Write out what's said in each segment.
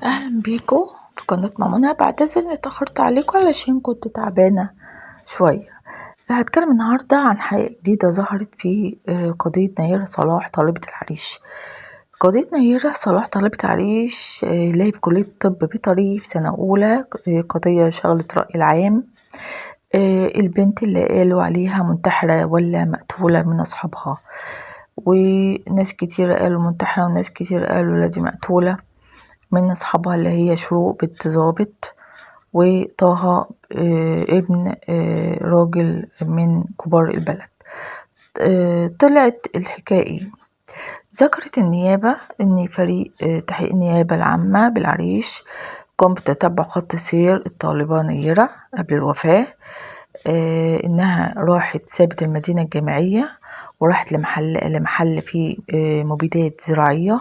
اهلا بيكم في قناة مامونة. بعتذر اني اتأخرت عليكم علشان كنت تعبانة شوية. هتكلم النهاردة عن حقيقة جديدة ظهرت في قضية نيرة صلاح طالبة العريش. قضية نيرة صلاح طالبة العريش، اللي هي في كلية طب بيطري في سنة أولى، قضية شغلت رأي العام. البنت اللي قالوا عليها منتحرة ولا مقتولة من أصحابها، وناس كتير قالوا منتحرة وناس كتير قالوا لا دي مقتولة من أصحابها، اللي هي شروق بنت ظابط وطه ابن راجل من كبار البلد. طلعت الحكاية ايه؟ ذكرت النيابة ان فريق تحقيق النيابة العامة بالعريش قام بتتبع خط سير الطالبة نيرة قبل الوفاة، انها راحت سابت المدينة الجامعية وراحت لمحل فيه مبيدات زراعية.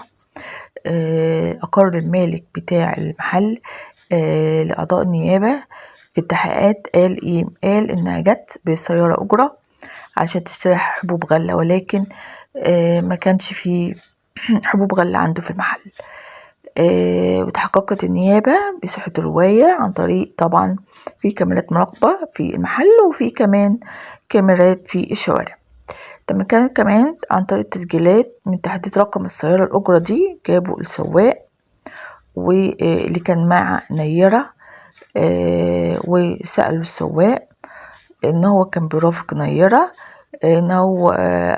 أقر المالك بتاع المحل لأعضاء النيابة في التحقيقات، قال إيه؟ قال إنها جت بسيارة أجرة عشان تشتري حبوب غلة، ولكن ما كانش فيه حبوب غلة عنده في المحل. وتحققت النيابة بصحة الرواية عن طريق طبعا في كاميرات مراقبة في المحل، وفي كمان كاميرات في الشوارع. تمكنت كمان عن طريق التسجيلات من تحديد رقم السيارة الأجرة دي. جابوا السواق واللي كان مع نيرة، وسألوا السواق ان هو كان بيرافق نيرة، ان هو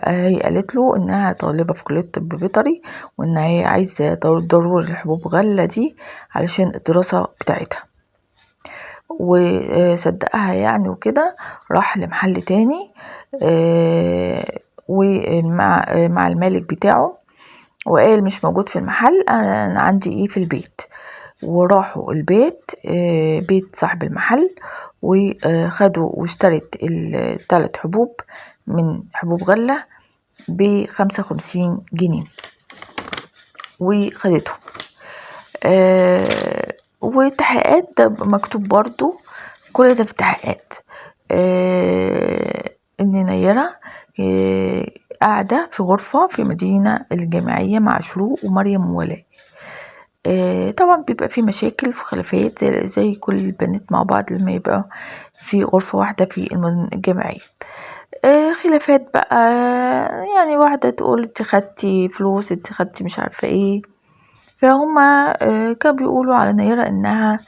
هي قالت له انها طالبة في كلية طب بيطري، وان هي عايزة ضروري الحبوب غلة دي علشان الدراسة بتاعتها، وصدقها يعني وكده. راح لمحل تاني، ومع المالك بتاعه، وقال مش موجود في المحل، انا عندي ايه في البيت. وراحوا البيت، بيت صاحب المحل، وخدوا واشترت الثلاث حبوب من حبوب غلة ب55 جنيه وخدتهم. والتحقيقات ده مكتوب برضو، كل ده في التحقيقات، ان نيرة قاعدة في غرفة في مدينة الجامعية مع شروق ومريم وولاء. طبعا بيبقى في مشاكل في خلافات زي كل البنات مع بعض لما يبقى في غرفة واحدة في الجامعية. خلافات بقى، يعني واحدة تقول انت خدتي فلوس، انت خدتي مش عارفة ايه. فهما كانوا بيقولوا على نيرة انها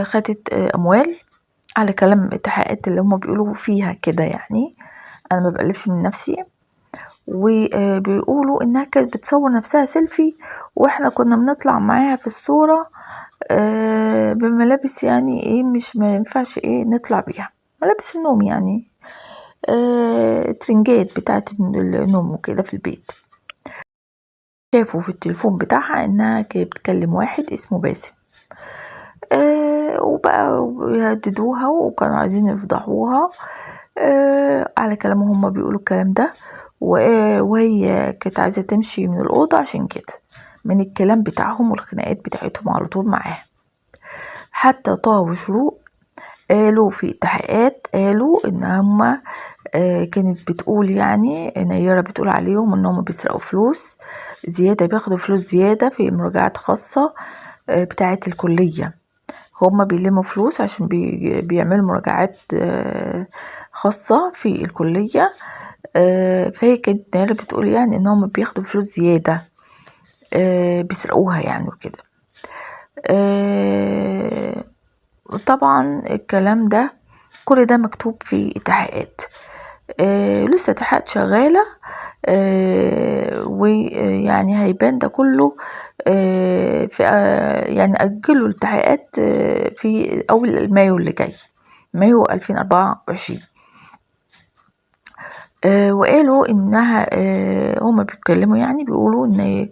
خدت اموال، على كلام التحقيقات اللي هما بيقولوا فيها كده، يعني انا ما بألفش من نفسي. وبيقولوا انها كانت بتصور نفسها سيلفي، واحنا كنا بنطلع معاها في الصورة بملابس يعني ايه مش ما ينفعش ايه نطلع بيها، ملابس النوم يعني، ترنجات بتاعة النوم وكده في البيت. شافوا في التليفون بتاعها انها كانت بتكلم واحد اسمه باسم، وبقى يهددوها وكانوا عايزين يفضحوها، على كلامهم هما بيقولوا الكلام ده. وهي كانت عايزة تمشي من الأوضة عشان كده، من الكلام بتاعهم والخناقات بتاعتهم على طول معاها. حتى طه وشروق قالوا في التحقيقات، قالوا ان هما كانت بتقول يعني نيرة بتقول عليهم ان هما بيسرقوا فلوس زيادة، بياخدوا فلوس زيادة في مراجعات خاصة بتاعة الكلية. هما بيلموا فلوس عشان بيعملوا مراجعات خاصة في الكلية. فهي كانت نيرة بتقول يعني ان هما بياخدوا فلوس زيادة، بيسرقوها يعني وكده. طبعا الكلام ده كل ده مكتوب في التحقيقات، لسه التحقيقات شغالة، ويعني هيبان ده كله، في يعني أجلوا التحقيقات، في أول مايو اللي جاي، مايو 2024. وقالوا إنها، هما بيتكلموا يعني بيقولوا إن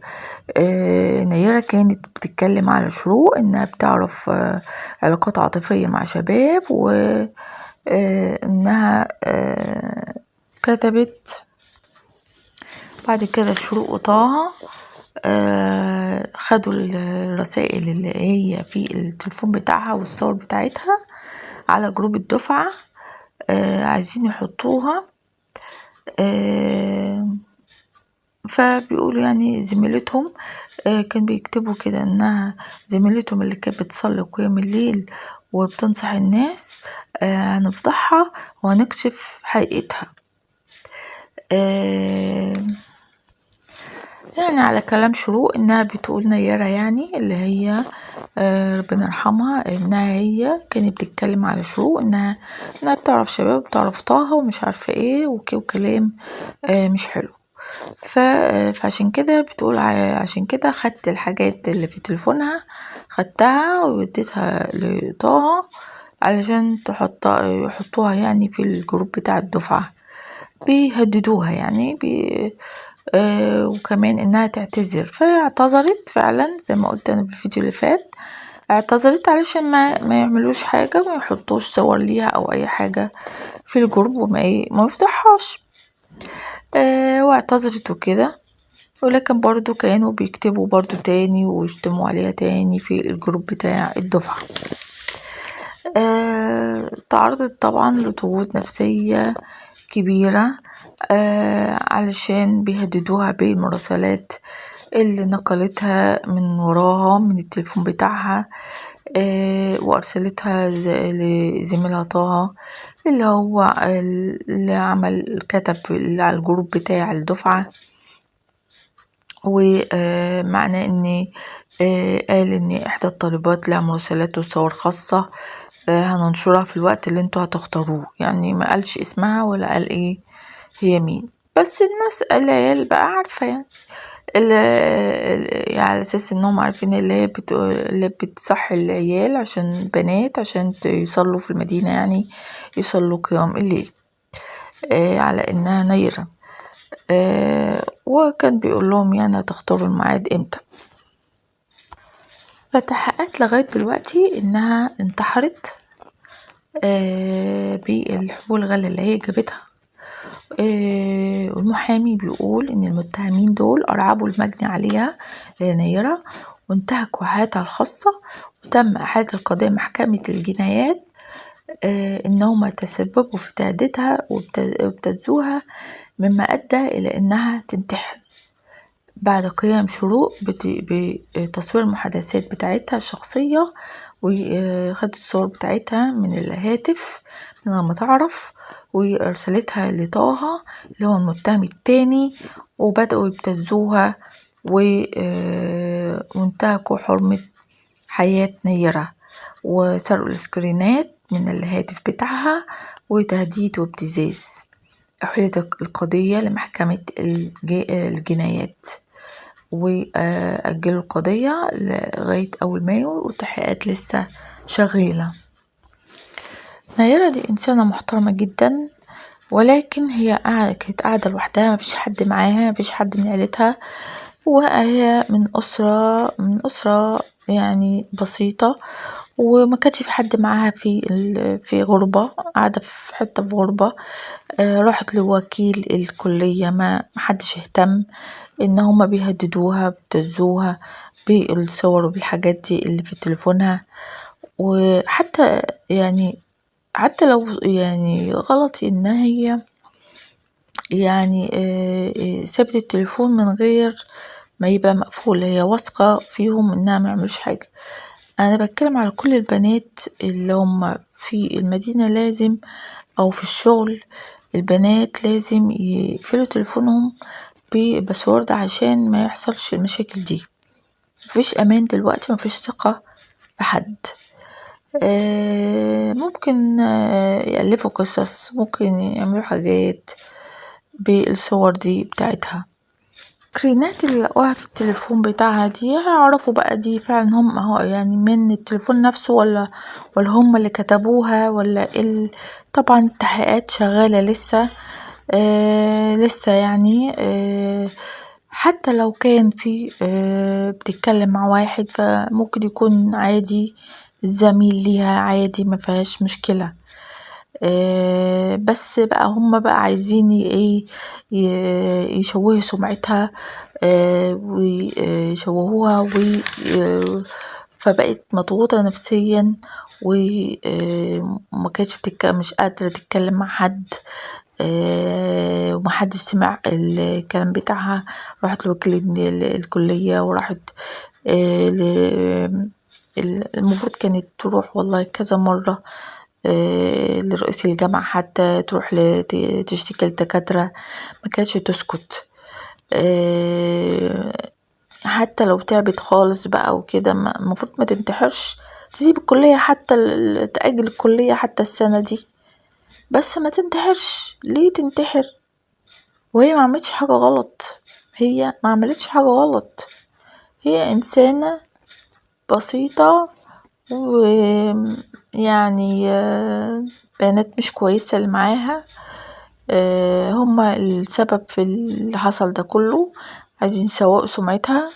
نيرة كانت بتتكلم على شروق إنها بتعرف علاقات عاطفية مع شباب، و إنها كتبت بعد كده شروق وطه خدوا الرسائل اللي هي في التليفون بتاعها والصور بتاعتها على جروب الدفعة، عايزين يحطوها، فبيقولوا يعني زميلتهم كان بيكتبوا كده انها زميلتهم اللي كانت بتصلي قيام الليل وبتنصح الناس، هنفضحها وهنكشف حقيقتها. يعني على كلام شروق انها بتقول نيرة يعني اللي هي ربنا يرحمها، انها هي كانت بتتكلم على شروق انها بتعرف شباب بتعرف طه ومش عارفه ايه وكلام مش حلو. فعشان كده بتقول عشان كده خدت الحاجات اللي في تليفونها، خدتها واديتها لطه علشان يحطوها يعني في الجروب بتاع الدفعة، بيهددوها يعني وكمان انها تعتذر. فاعتذرت فعلا زي ما قلت انا في الفيديو اللي فات، اعتذرت علشان ما يعملوش حاجة، ما يحطوش صور ليها او اي حاجة في الجروب وما ما يفضحهاش. واعتذرت وكده، ولكن برضو كانوا بيكتبوا برضو تاني ويشتموا عليها تاني في الجروب بتاع الدفعة. تعرضت طبعا لضغوط نفسية كبيرة، علشان بيهددوها بالمراسلات اللي نقلتها من وراها من التليفون بتاعها، وأرسلتها لزميلها طه اللي هو اللي عمل كتب على الجروب بتاع الدفعة، ومعناه ان قال ان احدى الطالبات لها مراسلات وصور خاصة، هننشرها في الوقت اللي انتوا هتختاروه. يعني ما قالش اسمها ولا قال ايه هي مين، بس الناس العيال بقى عارفة يعني على اساس انهم عارفين اللي هي اللي بتصحي العيال عشان بنات عشان يصلوا في المدينة، يعني يصلوا قيام الليل، على انها نيرة. وكان بيقول لهم يعني هتختاروا الميعاد امتى. فتحققت لغاية دلوقتي انها انتحرت بالحبوب الغلة اللي هي جابتها. والمحامي بيقول ان المتهمين دول ارعبوا المجني عليها نيرة وانتهكوا حياتها الخاصة، وتم احالة القضية محكمة الجنايات، انهم تسببوا في تهديدها وابتزوها، مما ادى الى انها تنتحر بعد قيام شروق بتصوير المحادثات بتاعتها الشخصية، وخدت الصور بتاعتها من الهاتف من غير ما تعرف، وارسلتها لطه اللي هو المتهم التاني، وبدأوا يبتزوها وانتهكوا حرمة حياة نيرة، وسرقوا السكرينات من الهاتف بتاعها وتهديد وابتزاز. أحيلت القضية لمحكمة الجنايات، وأجلوا القضية لغاية أول مايو، والتحقيقات لسه شغالة. نيرة دي إنسانة محترمة جدا، ولكن هي كانت قاعدة لوحدها، مفيش حد معاها، مفيش حد من عيلتها، وهي من أسرة يعني بسيطة، وما كانش في حد معاها في غربة، قاعدة في حتة في غربة. راحت لوكيل الكلية، ما حدش اهتم ان هما بيهددوها بيبتزوها بالصور وبالحاجات دي اللي في تليفونها. وحتى يعني حتى لو يعني غلط ان هي يعني سابت التليفون من غير ما يبقى مقفول، هي واثقة فيهم انها ما يعملوش حاجة. انا بتكلم على كل البنات اللي هم في المدينة لازم، او في الشغل، البنات لازم يقفلوا تليفونهم بباسورد عشان ما يحصلش المشاكل دي. مفيش امان دلوقتي، مفيش ثقة في حد. ممكن يألفوا قصص، ممكن يعملوا حاجات بالصور دي بتاعتها. السكرينات اللي لقوها في التليفون بتاعها دي هيعرفوا بقى دي فعلا هم هو يعني من التليفون نفسه ولا هم اللي كتبوها ولا ايه. طبعا التحقيقات شغالة لسه، لسه يعني، حتى لو كان في بتتكلم مع واحد فممكن يكون عادي زميل ليها عادي ما فيهاش مشكلة. بس بقى هم بقى عايزين ايه يشوهوا سمعتها، ويشوهوها، فبقت مضغوطة نفسيا، وما كانتش مش قادرة تتكلم مع حد. ومحدش سمع الكلام بتاعها. راحت لوكيل الكلية وراحت المفروض كانت تروح والله كذا مرة لرئيس الجامعة، حتى تروح تشتكي للدكاترة، ما كانتش تسكت. حتى لو تعبت خالص بقى وكده، المفروض ما تنتحرش، تسيب الكلية، حتى تأجل الكلية حتى السنة دي، بس ما تنتحرش. ليه تنتحر وهي ما عملتش حاجة غلط؟ هي ما عملتش حاجة غلط، هي إنسانة بسيطة ويعني بنات مش كويسة اللي معاها، هما السبب في اللي حصل ده كله، عايزين يسوقوا سمعتها.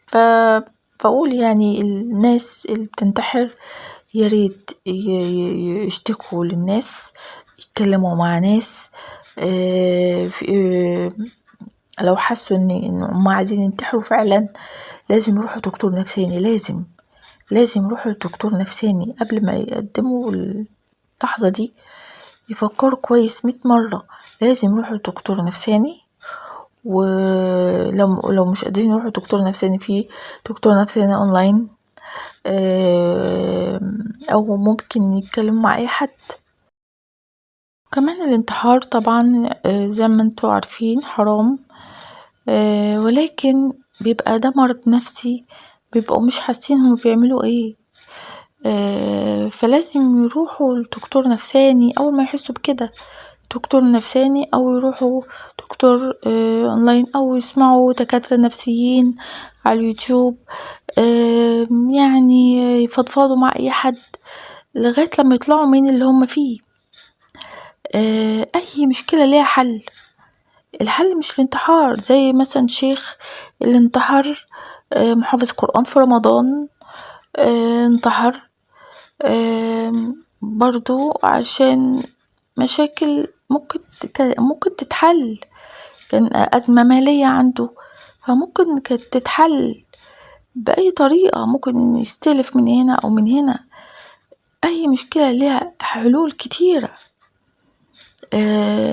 فبقول يعني الناس اللي بتنتحر يا ريت يشتكوا للناس، يتكلموا مع ناس، لو حسوا ان هم عايزين ينتحروا فعلا لازم يروحوا دكتور نفساني، لازم يروحوا لدكتور نفساني قبل ما يقدموا اللحظة دي، يفكروا كويس 100 مرة. لازم يروحوا لدكتور نفساني، ولو مش قادرين يروحوا لدكتور نفساني، في دكتور نفساني اونلاين، او ممكن يتكلموا مع اي حد. كمان الانتحار طبعا زي ما انتوا عارفين حرام، ولكن بيبقى ده مرض نفسي، بيبقوا مش حاسين هم بيعملوا ايه، فلازم يروحوا لدكتور نفساني اول ما يحسوا بكده، دكتور نفساني او يروحوا دكتور اونلاين، او يسمعوا دكاترة نفسيين على اليوتيوب، يعني يفضفضوا مع اي حد لغاية لما يطلعوا من اللي هم فيه. اي مشكلة ليها حل، الحل مش الانتحار. زي مثلا شيخ اللي انتحر، محافظ قرآن في رمضان، انتحر، برضو عشان مشاكل ممكن تتحل، كان أزمة مالية عنده، فممكن كانت تتحل بأي طريقة، ممكن يستلف من هنا أو من هنا. أي مشكلة ليها حلول كتيرة.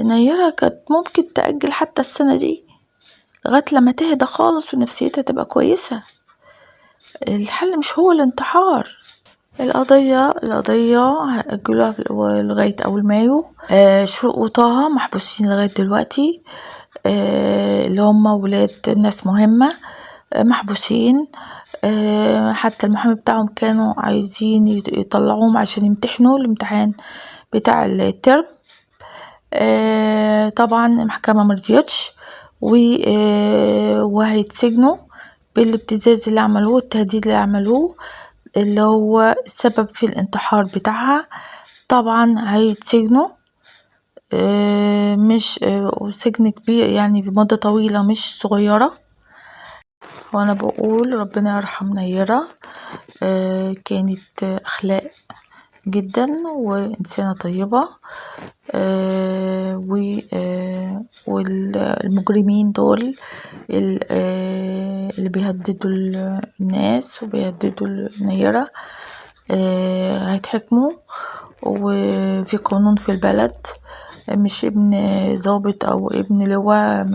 نيرة كانت ممكن تأجل حتى السنة دي لغاية لما تهدى خالص ونفسيتها تبقى كويسة. الحل مش هو الانتحار. القضية هأجلوها لغاية أول مايو. شروق وطه محبوسين لغاية دلوقتي، اللي هم ولاد ناس مهمة، محبوسين. حتى المحامي بتاعهم كانوا عايزين يطلعوهم عشان يمتحنوا الامتحان بتاع الترم. طبعا المحكمة مرضيتش، وهيتسجنوا بالابتزاز اللي عملوه والتهديد اللي عملوه اللي هو السبب في الانتحار بتاعها. طبعا هيتسجنوا، مش سجن كبير يعني بمدة طويلة مش صغيرة. وانا بقول ربنا يرحم نيرة، كانت اخلاق جدا وانسانة طيبة، والمجرمين دول اللي بيهددوا الناس وبيهددوا النيرة، هيتحكموا. وفي قانون في البلد، مش ابن ضابط او ابن لواء،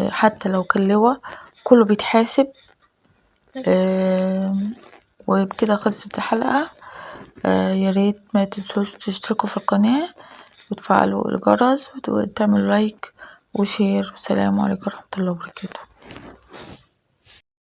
حتى لو كان لواء كله بيتحاسب. وبكده خلصت الحلقة. يا ريت ما تنسوش تشتركوا في القناة وتفعلوا الجرس وتعملوا like و share. والسلام عليكم ورحمة الله وبركاته.